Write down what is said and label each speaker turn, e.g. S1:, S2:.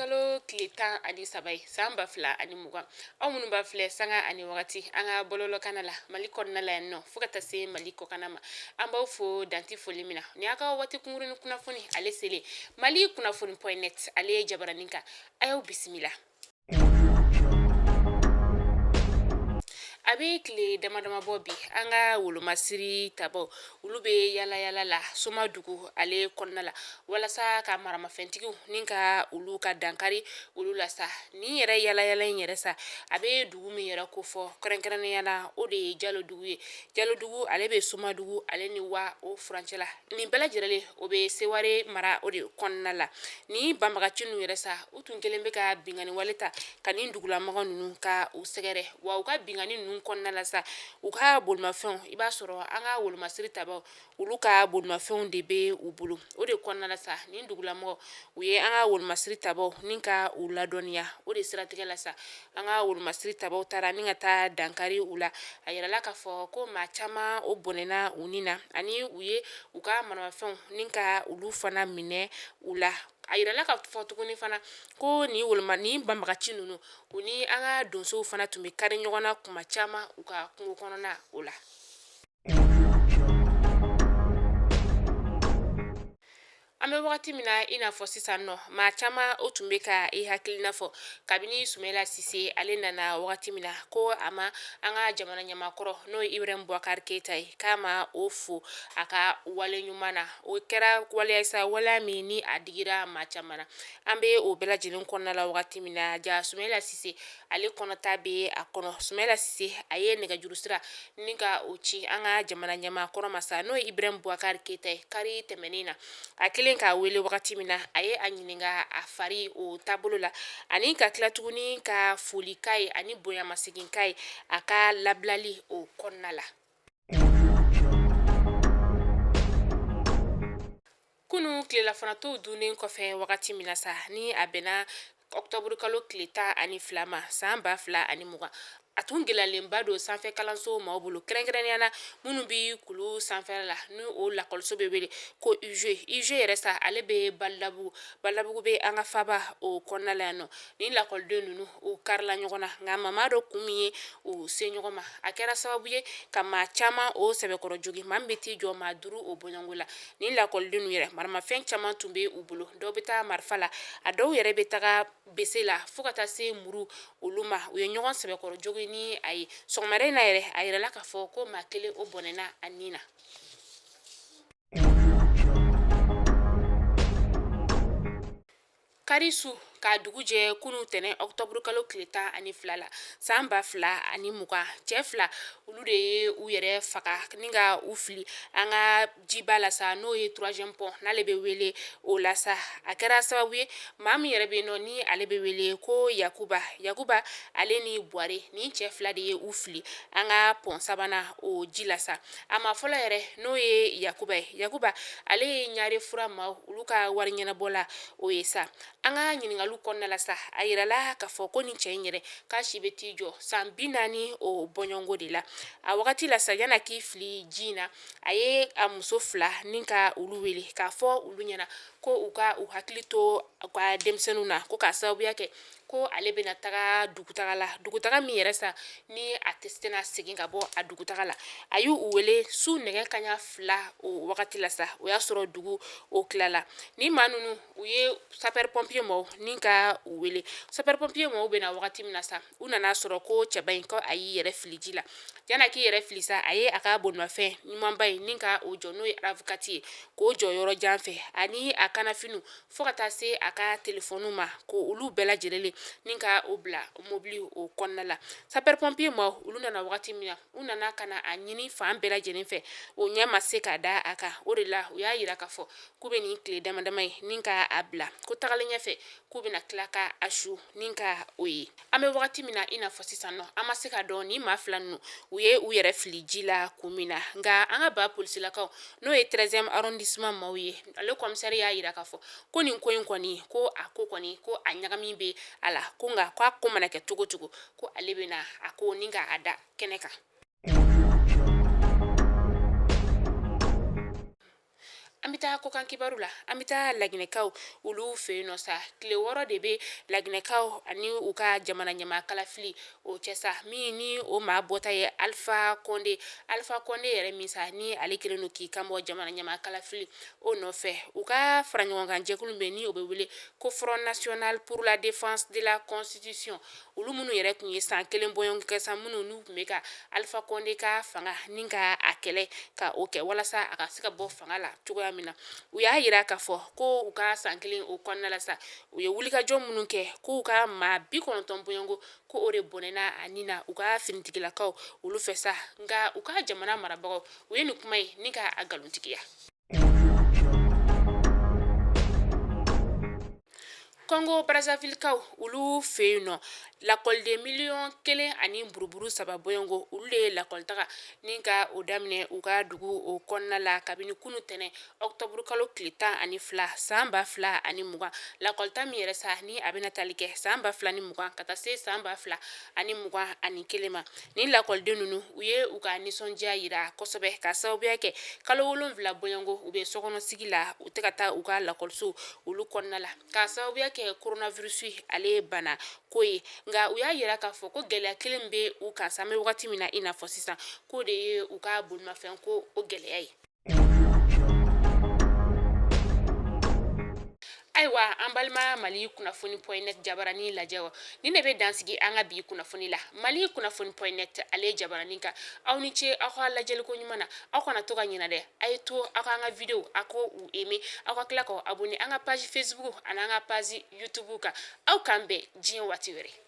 S1: Ɔkutɔburukalo tile 13 ye san 2020. Aw minnu b'a filɛ sanga ani wagati an ka bɔlɔlɔkanna la Mali kɔnɔna la yan nɔ, fo ka taa se Mali kɔkanna ma, an b'aw fo dan tɛ foli min na. Nin y'a ka waati kunkurunnin kunnafoni ale selen Mali kunnafoni point net ale ye jabaranin kan. A y'aw bisimila. A bɛ tile dama dama bɔ bi, an ka wolomasiri tabaw olu bɛ yala yala la Somadugu ale kɔnɔna la walasa ka maramafɛntigiw ni ka olu ka dankari olu la sa. Nin yɛrɛ yala yala in yɛrɛ sa, a bɛ dugu min yɛrɛ kofɔ kɛrɛnkɛrɛnnenya la, o de ye Jalodugu ye. Jalodugu ale bɛ Somadugu ale ni wa o furancɛ la. Nin bɛɛ lajɛlen o bɛ Seware mara o de kɔnɔna la. Nin banbagaci ninnu yɛrɛ sa, u tun kɛlen bɛ ka binkanni wale ta ka nin dugulamɔgɔ ninnu ka u sɛgɛrɛ. Wa u ka binkanni ninnu kɔnɔna la sa, u ka bolimafɛnw, i b'a sɔrɔ an ka wolomasiri tabaw olu ka bolimafɛnw de bɛ u bolo. O de kɔnɔna la sa, nin dugulamɔgɔ u ye an ka wolomasiri tabaw ni ka u ladɔnniya. O de siratigɛ la sa, an ka wolomasiri tabaw taara ni ka taa dankari u la. A yirala k'a fɔ ko maa caman o bɔnɛna u ni na, ani u ye u ka maramafɛnw ni ka olu fana minɛ u la. A yirala k'a fɔ tuguni fana ko nin woloma nin banbagaci ninnu, u ni an ka donsow fana tun bɛ kari ɲɔgɔn na kuma caman u ka kungo kɔnɔna o la. An bɛ wagati min na i n'a fɔ sisan nɔ, maa caman o tun bɛ ka i hakilina fɔ kabini Sumayila Sise ale nana wagati min na, ko a ma an ka jamana ɲɛmaakɔrɔ n'o ye Ibrahim Boubacar Keita ye, k'a ma o fo a ka wale ɲuman na. O kɛra waleya sa, waleya min ni a digira maa caman na. An bɛ o bɛɛ lajɛlen kɔnɔna la wagati min na, ja Sumayila Sise ale kɔnɔta bɛ a kɔnɔ. Sumayila Sise a ye nɛgɛjuru sira ni ka o ci an ka jamana ɲɛmaa kɔrɔ ma sa, n'o ye Ibrahim Boubacar Keita ye, kari tɛmɛnen na. A kelen k'a wele wagati min na, a ye a ɲininka a fari o taabolo la, ani ka tila tuguni ka foli k'a ye ani bonyamasegin k'a ye a ka labilali o kɔnɔna la. Kunun tilelafanatow dunnen kɔfɛ wagati min na sa, ni a bɛnna ɔkutɔburu kalo tile 12 ma san 2020, a tun gɛlɛyalenba don sanfɛ kalanso maaw bolo, kɛrɛnkɛrɛnnenya na minnu bɛ kulu sanfɛ la, ni o lakɔliso bɛ wele ko UG. UG yɛrɛ sa, ale bɛ Balabugu. Balabugu bɛ an ka faaba o kɔnɔna la yan nɔ. Ni lakɔliden ninnu u karila ɲɔgɔn na, nka maa m'a dɔn kun min ye u se ɲɔgɔn ma. A kɛra sababu ye ka maa caman o sɛbɛkɔrɔ jogin, maa min bɛ t'i jɔ maa 5 o bɔɲɔgɔnko la. Ni lakɔliden ninnu yɛrɛ, maramafɛn caman tun bɛ u bolo. Dɔw bɛ taa marifa la, a dɔw yɛrɛ bɛ taga bese la, fo ka taa se muru olu ma. U ye ɲɔgɔn sɛbɛkɔrɔ jogin ni a ye. Sɔgɔmada in na yɛrɛ, a yirala k'a fɔ ko maa kelen o bɔnɛna a ni na. Kari su k'a dugu jɛ kunun tɛnɛn ɔkutɔburu kalo tile 12 la san 2020, cɛ fila olu de ye u yɛrɛ faga ni ka u fili an ka jiba la sa, n'o ye troisième pont n'ale bɛ wele o la sa. A kɛra sababu ye maa min yɛrɛ bɛ yen nɔ, ni ale bɛ wele ko Yakuba. Yakuba ale ni Buware, nin cɛ fila de ye u fili an ka pont sabanan o ji la sa. A maa fɔlɔ yɛrɛ n'o ye Yakuba ye, Yakuba ale ye ɲare fura maaw olu ka wari ɲɛnabɔ la o ye sa. An ka ɲininkaliw kɔnɔna la sa, a yirala k'a fɔ ko nin cɛ in yɛrɛ k'a si bɛ t'i jɔ san 40 o bɔɲɔgɔnko de la. A wagati la sa, yan'a k'i fili ji in na, a ye a muso fila ni ka olu wele k'a fɔ olu ɲɛna ko u ka u hakili to u ka denmisɛnninw na, ko k'a sababuya kɛ ko ale bɛna taga dugutaga la, dugutaga min yɛrɛ sa ni a tɛ tɛna segin ka bɔ a dugutaga la. A y'u wele su nɛgɛ kaɲa 2 o wagati la sa, o y'a sɔrɔ dugu o tilala. Ni maa ninnu u ye sapeur pompier maaw ni ka u wele. Sapeur pompier maaw bɛna wagati min na sa, u nana sɔrɔ ko cɛba in ko a y'i yɛrɛ fili ji la. Yan'a k'i yɛrɛ fili sa, a ye a ka bolimafɛn ɲumanba in ni ka o jɔ, n'o ye RAV4 ye, k'o jɔ yɔrɔ jan fɛ, ani a kanafiniw fo ka taa se a ka telefɔniw ma, ko olu bɛɛ lajɛlen ni ka o bila mobili o kɔnɔna la. Sapeur pompier maaw olu nana wagati min na, u nana ka na a ɲini fan bɛɛ lajɛlen fɛ, o ɲɛ ma se ka da a kan. O de la u y'a yira k'a fɔ k'u bɛ nin tile dama dama ye ni ka a bila, ko tagalen ɲɛfɛ k'u bɛna tila ka a su ni ka o ye. An bɛ wagati min na i n'a fɔ sisan nɔ, an ma se k'a dɔn ni maa fila ninnu u ye u yɛrɛ fili ji la kun min na. Nka an ka ba polisilakaw, n'o ye 13e arrondissement maaw ye, ale commissaire y'a yira k'a fɔ ko nin ko in kɔni, ko a ko kɔni, ko a ɲagami bɛ a la, ko nka ko a ko mana kɛ cogo cogo, ko ale bɛna a ko ni ka a da kɛnɛ kan. An bɛ taa kɔkan kibaru la. An bɛ taa Laginɛkaw olu fɛ yen nɔ sa. Tile 6 de bɛ Laginɛkaw ani u ka jamana ɲɛmaa kalafili o cɛ sa, min ni o maa bɔta ye Alpha Condé. Alpha Condé yɛrɛ min sa, ni ale kɛlen don k'i kanbɔ jamana ɲɛmaa kalafili o nɔfɛ, u ka fara ɲɔgɔn kan jɛkulu bɛ ni o bɛ wele ko Front National pour la Défense de la Constitution, olu minnu yɛrɛ tun ye san kelen bɔɲɔgɔn kɛ sa, minnu n'u tun bɛ ka Alpha Condé ka fanga ni ka a kɛlɛ ka o kɛ walasa a ka se ka bɔ fanga la cogoya min na, u y'a yira k'a fɔ ko u ka san kelen o kɔnɔna la sa, u ye wulikajɔ minnu kɛ, k'u ka maa 90 bɔɲɔgɔnko ko o de bɔnɛna a ni na u ka finitigilakaw olu fɛ sa. Nka u ka jamana marabagaw, u ye nin kuma ye ni ka a nkalontigiya. Kɔngo Brazzavillekaw olu fɛ yen nɔ, lakɔliden miliyɔn 1 ani buruburu 3 bɔɲɔgɔnko, olu de ye lakɔlitaga ni ka o daminɛ u ka dugu o kɔnɔna la kabini kunu tɛnɛn ɔkutɔburu kalo tile 12 san 2020. Lakɔlita min yɛrɛ sa, ni a bɛna tali kɛ san 2020 ka taa se san 2021 ma. Ni lakɔliden ninnu, u ye u ka nisɔndiya yira kosɛbɛ ka sababuya kɛ kalo 7 bɔɲɔgɔnko u bɛ sokɔnɔsigi la, u tɛ ka taa u ka lakɔliso olu kɔnɔna la k'a sababuya kɛ coronavirus ale bana ko ye. Nka u y'a yira k'a fɔ ko gɛlɛya kelen bɛ u kan sa, an bɛ wagati min na i n'a fɔ sisan, k'o de ye u ka bolimafɛn ko o gɛlɛya ye. Ayiwa, an balima Mali kunnafoni point net jabarani lajɛ, nin de bɛ dansigi an ka bi kunnafoni la Mali kunnafoni point net ale jabarani kan. Aw ni ce aw ka lajɛliko ɲuman na. Aw kana to ka ɲina dɛ, a ye to aw ka an ka video a ko u aimer, aw ka tila k'aw abonner an ka page Facebook ani an ka page YouTube kan. Aw k'an bɛn diɲɛ waati wɛrɛ.